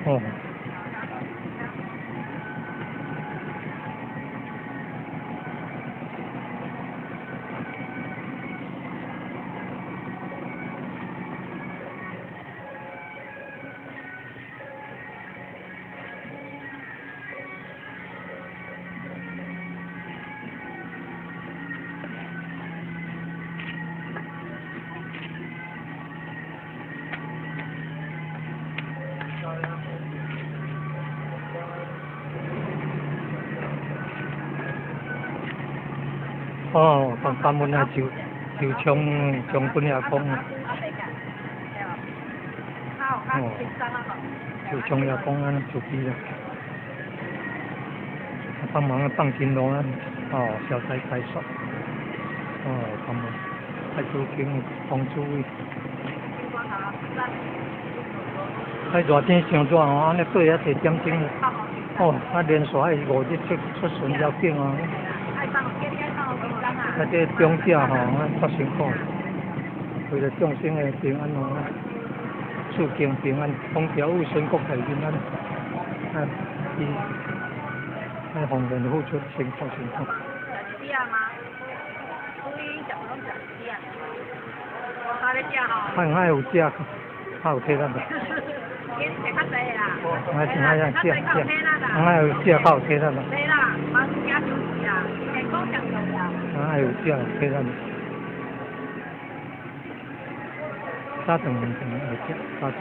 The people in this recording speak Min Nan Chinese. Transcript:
哦。哦，放三门啊，就就将将军也讲，哦，就将也讲按呢慈悲啦，幫忙放金爐啊，哦，消災解煞，哦，幫忙愛做經幫助位。喺熱天傷熱吼，按呢對遐濟點鐘，哦，啊連續愛五日出出巡了境啊。啊，這長者吼，較辛苦，為了眾生的平安吼，四境平安，風調雨順，國泰民安，啊，伊愛奉獻付出，辛苦辛苦。較愛有食，較有體力。愛愛愛食食，愛有食較有體力。愛有食有體力。早頓兩頓愛食，早頓。